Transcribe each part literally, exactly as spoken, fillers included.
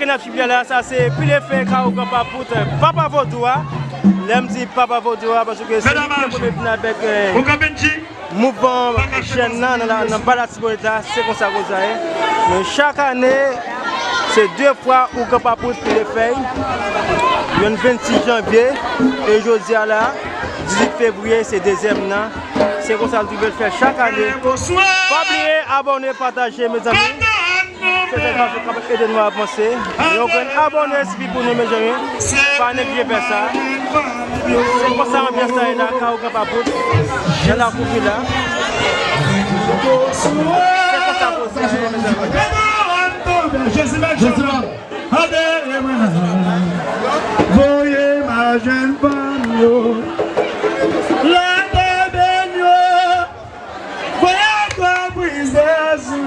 N ap swiv la, sa se Pile Fèy Kawou Gran Papout, Papa Vodou a. Lè m di Papa Vodou a, paske se li ki te premye vin avèk, eh, mouvman jèn nan, nan, nan, nan ba Latibonit la, se konsa koze a ye. Men chak ane, se de fwa Ougan Papout Pile Fèy. Yonn vennsis janvye, e jodi a la, dizuit fevriye, se dezyèm nan. Se konsa nou toujou fè chak ane. Pa bliye abòne, pataje, mezanmi. Se sa k ap ede nou avanse. Yon grenn abòne sifi pou nou, mezanmi. Pa neglije fè sa. Se konsa anbyans la ye la, Kawou Gran Papout. Jan la koupi la. Se konsa koze a ye, mezanmi. Voye m al jwenn fanm yo. Lave men yo. Voye antre prizè sou.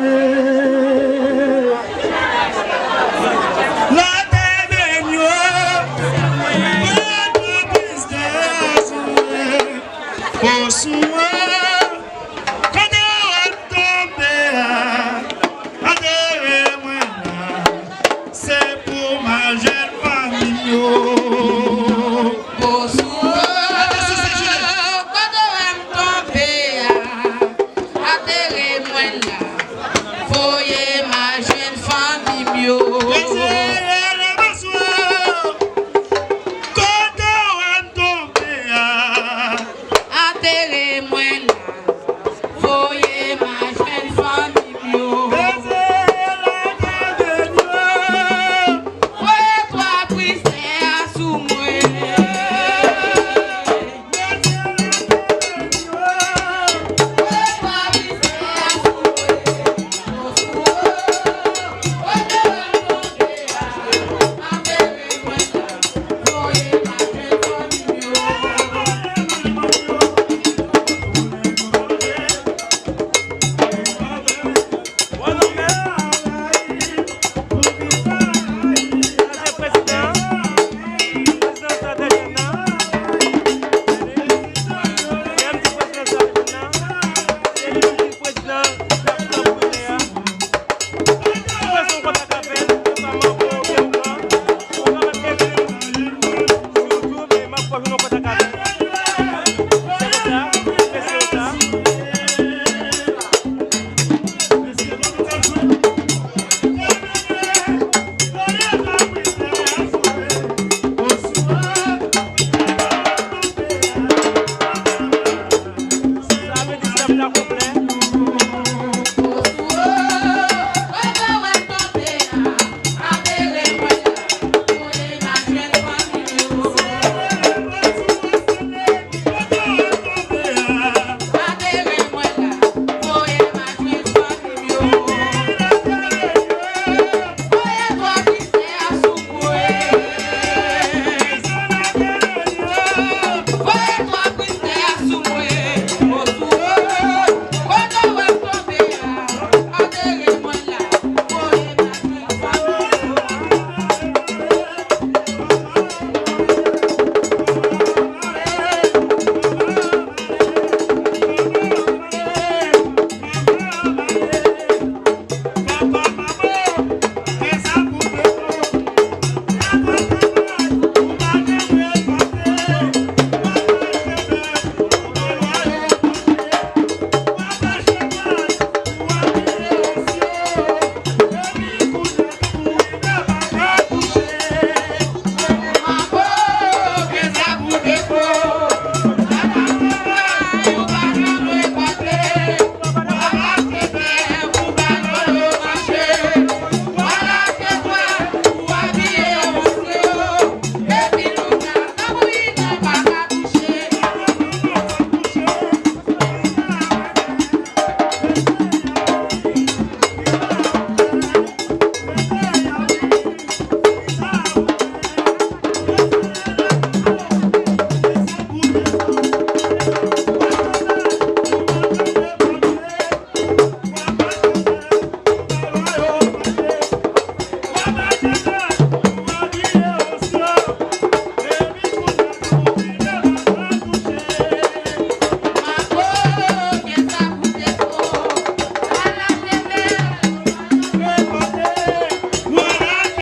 Lave men yo. Voye antre prizè sou. Bonswa. Kote w ap tonbe a? Adore mwen la. Se pou m al jwenn fanmi m yo. Bonswa. Kote w ap tonbe a? Adore mwen la. Voye m al jwenn fanmi m yo.